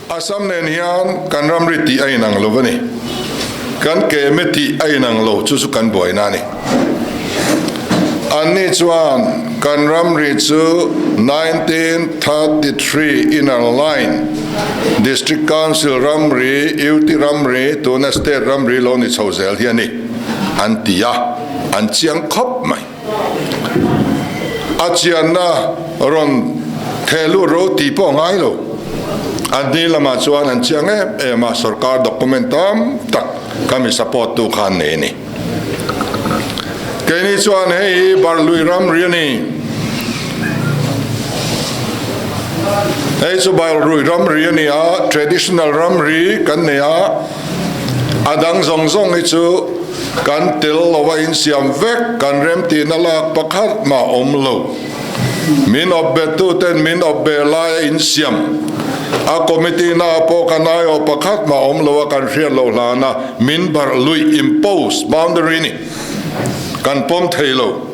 Assam nen hian kan ramri tih a inang lo a ni. Kan keme tih a inang lo, chu chu kan buaina a ni. Anni chuan kan ramri chu 1933 Inner Line, District Council ramri, UT ramri, tuna State ramri lo ni chho zel hi a ni, an ti a, an chiang khawp mai. A chianna rawn theh lut ro tih pawh a ngai lo. An hni lamah chuan an chiang em em a, sorkar document tam tak kha mi support tu kha an nei a ni. Keini chuan hei hi Barhlui ramri a ni. Hei chu Barhlui ramri a ni a, traditional ramri kan nei a, a dang zawng zawng hi chu kan tel lo a insiam vek, kan remtihna lak pakhat mah awm lo. Min awp bettu ten min awp beh lai a insiam. A committee na pawh kan aiawh pakhat mah awm lo a kan hriat loh hlan a min barh luih, impose, boundary ni. Kan pawm thei lo.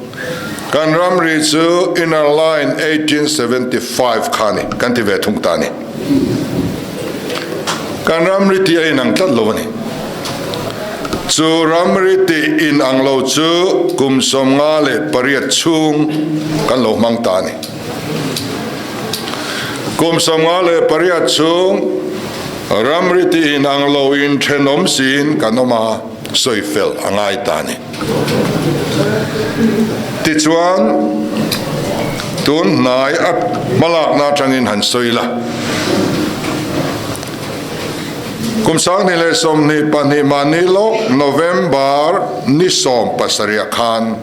Kan ramri chu Inner Line 1875 kha ni kan ti ve thung ta ni. Kan ramri tih a inang tlat lo a ni. Chu ramri tih inang lo chu kum 58 chhung kan lo hmang ta a ni. Kum 58 chhung ramri tih inang lo in thenawm siin kan awm a, sawi fel a ngai ta a ni. Tichuan, tun hnai a hmalakna atangin han sawi la. Kum 2022 mahni lawk November ni 17 khan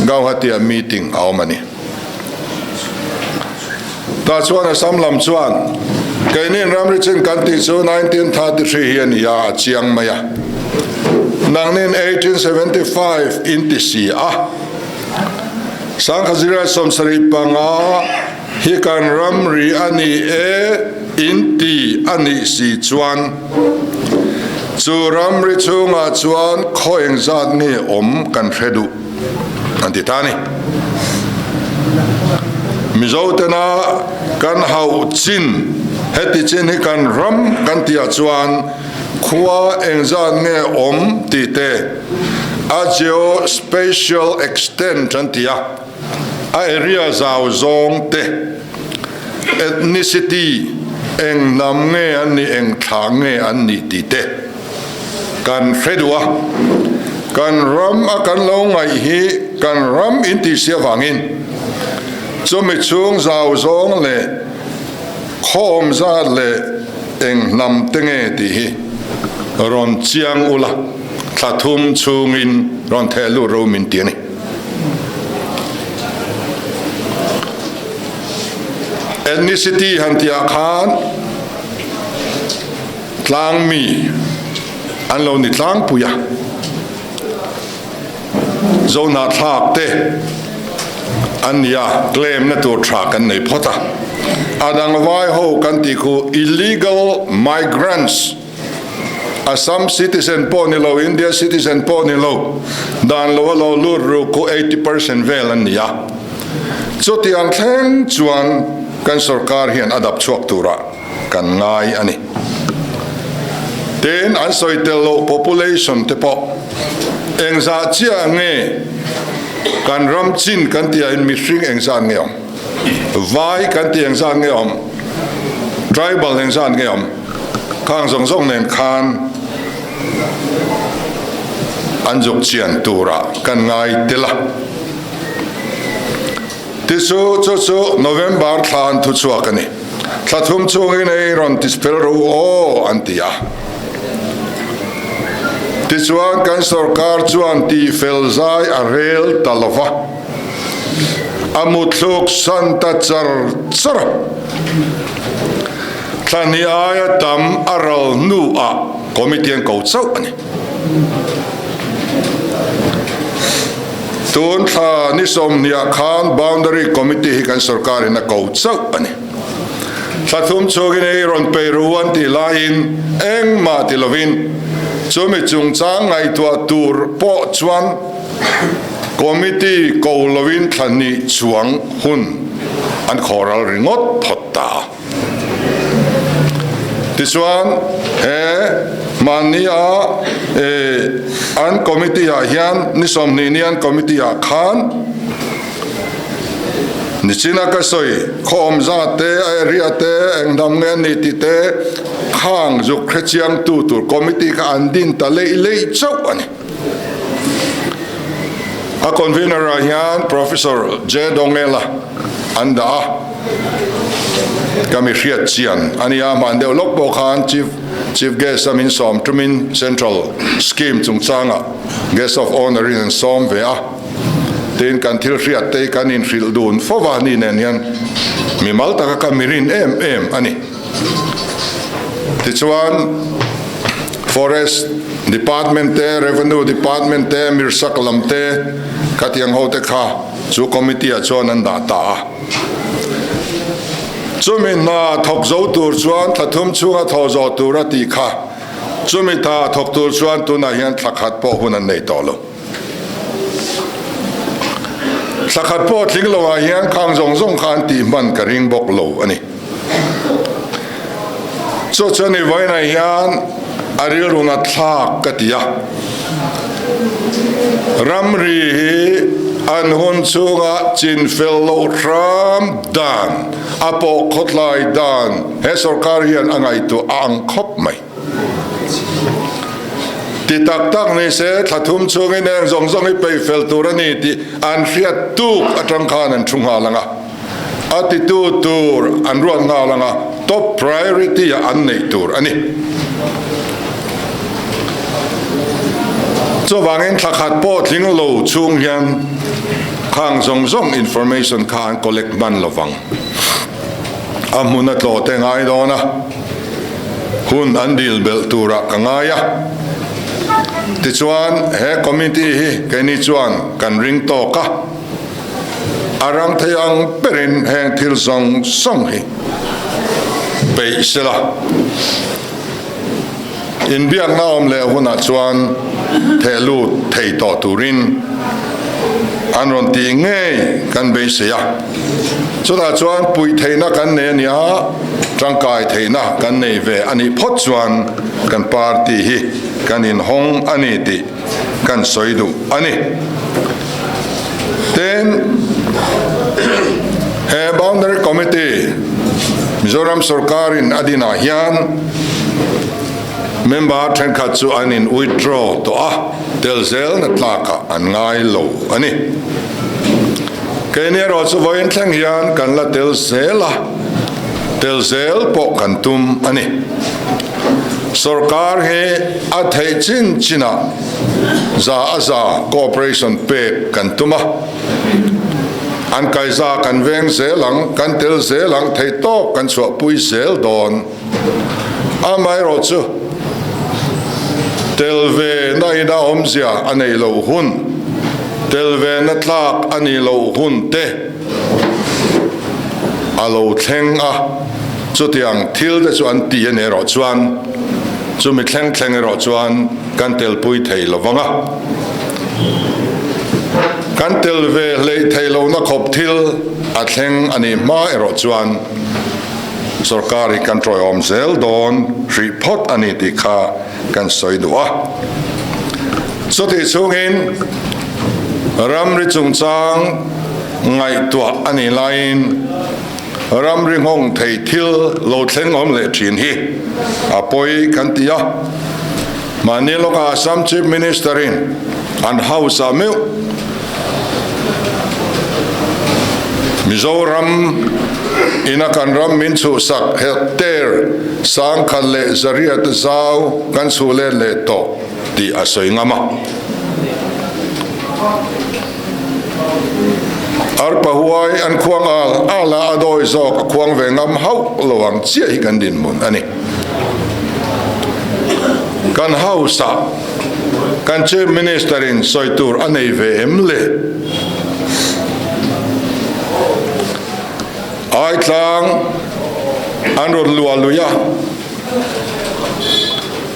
Gauhati-ah meeting a awm a ni. Tah chuan Assam lam chuan keini ramri chin kan tih chu 1933 hi a ni a, a chiang mai a. Nangnin 1875 in ti si a. 1975 Hi kan ramri a ni e in ti a nih si chuan chu ramri chhungah chuan khaw engzat nge awm kan hre duh an ti ta a ni. Mizo tena kan hauh chin heti chin hi kan ram kan tihah chuan khua engzat nge awm tih te a geo-spatial extent an ti a. A area zau zawng te, ethnicity, eng hnam nge an nih, eng thla nge an nih tih te kan hre duh a. Kan ram a kan lo ngaih hi kan ram intihsiah vangin chumi chhung zau zawng leh khawm zat leh eng hnam te nge tih hi rawn chiang ula, thla thum chhungin rawn theh lut ro min ti a ni. Ethnicity han tihah khan tlangmi an lo ni tlangpui a, Zohnahthlak te an ni a, claim na tur tha kan nei phawt a. A dang vai ho kan tih khu illegal migrants. Assam citizen pawh ni lo, India citizen pawh ni lo, dan lo a lo lut ruk khu 80% vel an ni a. Chutiang thleng chuan kan sorkar hian a dap chhuak turah kan ngai a ni. Tin, an sawi tel loh population te pawh engzah chiah nge kan ram chin kan tih ah hian mihring engzat nge awm? Vai kan tih engzat nge awm? Tribal engzat nge awm? Khang zawng zawng nen khan an zuk chian turah kan ngai tel a. Tichu chu chu November thla an thu chhuak a ni. Thla thum chungin ei rawn ti fel ro aw an ti a. Tichuan kan sorkar chuan tih fel zai a rel ta lo va. A mutthluk san ta char char a. Thlani aia tam a ral hnuah committee an ko chauh a ni. Tun thla ni 20 khan Boundary Committee hi kan sorkarin a ko chauh a ni. Thla thum chhungin ei rawn pei ru an tih laiin engmah ti lovin chumi chungchang ngaihtuah tur pawh chuan Committee ko lovin thla hnih chuang hun an khawhral ringawt phawt ta. Tichuan he mahni a an committee ah hian ni 20 ni an committee ah khan nichina ka sawi khaw awm zat te a area te eng hnam nge an nih tih te khang zuk hrechiang tu tur committee kha an din ta leih leih chauh a ni. A convener ah hian Professor J Dongela an dah a, ka mi hriat chian a nia, hman deuh lawk pawh khan Chief Chief Guest a min sawm tumin Central Scheme chungchangah Guest of Honour in an sawm ve a, tin kan thil hriat te hi kan inhrilh dun fo va ni nen hian mimal taka ka mi rin em em a ni. Tichuan Forest Department te, Revenue Department te, Mirsak lam te khatiang ho te kha chu committee ah chuan an dah ta a. Chumi hna thawk zo tur chuan thla thum chhunga thawh zawh tur a tih kha chumi tha thawk tur chuan tunah hian thla khat pawh hun an nei tawh lo. Thla khat pawh tling lo ah hian khang zawng zawng kha an tih hman ka ring bawk lo a ni. Chu chuan i vawiinah hian a rilru nat thlak ka ti a. Ramri hi an hun chhunga chinfel loh hram dan a pawh khawtlai dan he sorkar hian a ngaihtuah a ang khawp mai. Ti tak tak ni se thla thum chhungin heng zawng zawng hi peih fel tur a ni tih an hriat tuk atang khan an thu nghal ang a. A titu tur an ruat nghal ang a, top priority ah an neih tur a ni. Chuvangin thla khat pawh tling lo chhung hian khang zawng zawng information kha an collect hman lovang. A hmun a tlawh te ngai dawn a, hun an dil belh turah ka ngai a. Tichuan he committee hi keini chuan kan ring tawk a. A rang thei ang berin heng thil zawng zawng hi peih sela, inbiakna awm leh hunah chuan theh lut thei tawh turin an rawn tih ngei kan beisei a. Chutah chuan puih theihna kan nei a nia, tangkai theihna kan nei ve a nih phawt chuan kan party hi kan inhawng a ni tih kan sawi duh a ni. Tin, he Boundary Committee Mizoram sorkarin a dinah hian member thenkhat chu an in withdraw tawh a, tel zelna tlakah an ngai lo a ni. Keini erawh chu vawiin thleng hian kan la tel zel a, tel zel pawh kan tum a ni. Sorkar hi a theih chin chinah za a za cooperation pek kan tum a, an kaiza kan veng zel ang, kan tel zel ang, theihtawk kan chhuahpui zel dawn. Amaherawhchu, tel ve na ina awmzia a neih loh hun, tel ve na tlak a nih loh hun te a lo thleng a, chutiang thil te chu an ti a ni erawh chuan chumi thleng thleng erawh chuan kan telpui thei lo vang a. Kan tel ve hleih theih lohna khawp thil a thleng a nih hma erawh chuan Sorkar hi kan tawiawm zel dawn hrih phawt a ni tih kha kan sawi duh a. Chutih chhungin ramri chungchang ngaihtuah a nih laiin ramri nghawng thei thil lo thleng awm leh thin hi a pawi kan ti a. Mahni lawkah Assam Chief Minister-in an House ah meuh Mizoram ina kan ram min chhuhsak hectare 1800 zau kan chhuh let leh tawh tih a sawi ngam a. Arpa huai an khuang al al a, a dawi zawk a khuang ve ngam hauh lo ang chiah hi kan dinhmun a ni. Kan House ah kan Chief Minister in sawi tur a nei ve em le? Aitlang an rawn luah lui a,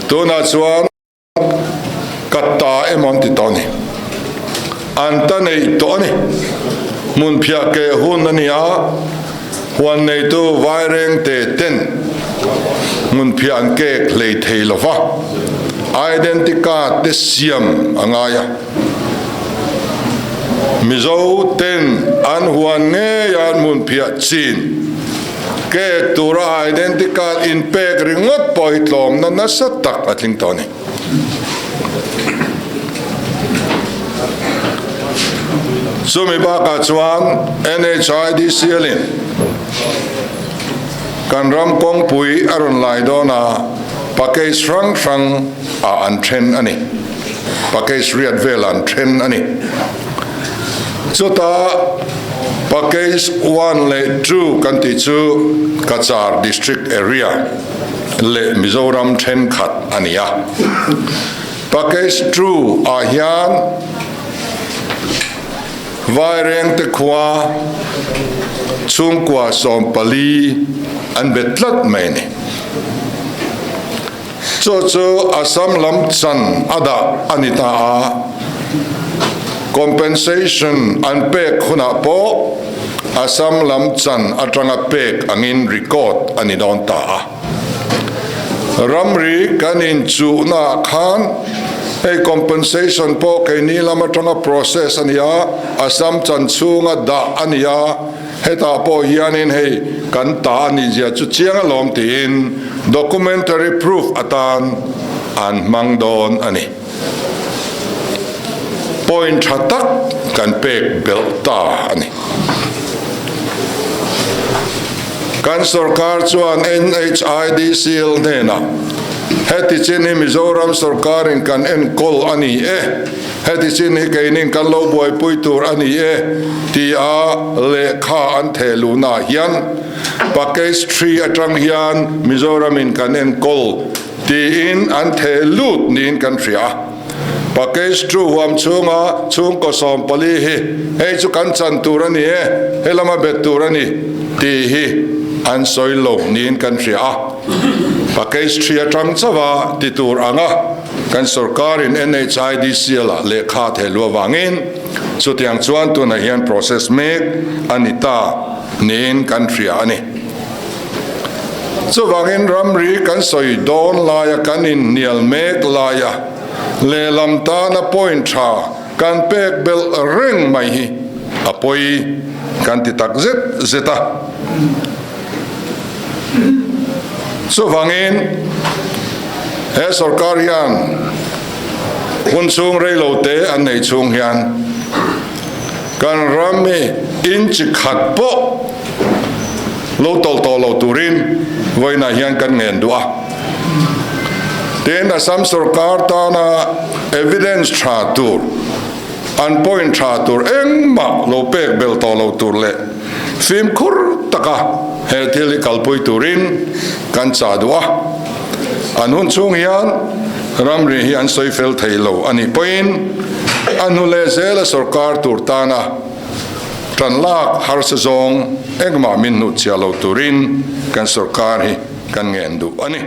tunah chuan Ka ta emaw an ti tawh a ni. An ta neih tawh a ni. Hmunphiah keh hun a ni a, huan neitu Vairengte ten Hmunphiah an kek hlei thei lo va, identity card te siam a ngai a. Mizo ten an huan ngei a an hmunphiah chin kek tura identity card inpek ringawt pawh hi tlawmna nasa tak a tling tawh a ni. Chumi bakah chuan NHIDCL-in kan ram kawngpui a rawn lai dawn a, package hrang hrang ah an then a ni. Package riat velah an then a ni. Chutah package one leh two kan tih chu Cachar District Area leh Mizoram thenkhat a ni a. Package two ah hian Vairengte khua chhungkua 14 an bet tlat mai a ni. Chu chu Assam lam chan a dah a ni ta a, compensation an pek hunah pawh Assam lam chan atanga pek angin record a ni dawn ta a. Ramri kan inchuhnaah khan hei compensation pawh keini lam atanga process a ni a, Assam chan chhunga dah a ni a, hetah pawh hianin hei kan ta a nih zia chu chiang alawm tiin documentary proof atan an hmang dawn a ni. Point tha tak kan pek belh ta a ni. Kan sorkar chuan NHIDCL hnenah heti chin hi Mizoram sorkarin kan enkawl a ni e, heti chin hi keinin kan lo buaipui tur a ni e tia lehkha an theh luhnaah hian package three atang hian Mizoramin kan enkawl Tiin an theh lut niin kan hria a. Package two huam chhunga chhungkaw 14 hi hei chu kan chan tur a ni e, he lama bet tur a ni tih hi an sawi lo niin kan hria a. Package three atang chauha ti tur anga kan sorkarin NHIDCL ah lehkha a theh luh avangin chutiang chuan tunah hian process mek a ni ta niin kan hria a ni. Chuvangin ramri kan sawi dawn laia kan inhnial mek laia lehlam tana point tha kan pek belh reng mai hi a pawi kan ti tak zet zet a. Chuvangin he sorkar hian hun chhung reilo te an nei chhung hian kan ram hi inchi khat pawh lo tawlh tawh lo turin vawiinah hian kan ngen duh a. Tin, Assam sorkar tana evidence tha tur, an point tha tur engmah lo pek bel tawh lo tur leh fimkhur taka he thil hi kalpui turin kan chah duh a. An hun chhung hian ramri hi an sawi fel thei lo a nih pawhin a hnu leh zela sorkar tur tana Tan lak harsa zawng engmah min hnuhchhiah lo turin kan sorkar hi kan ngen duh a ni.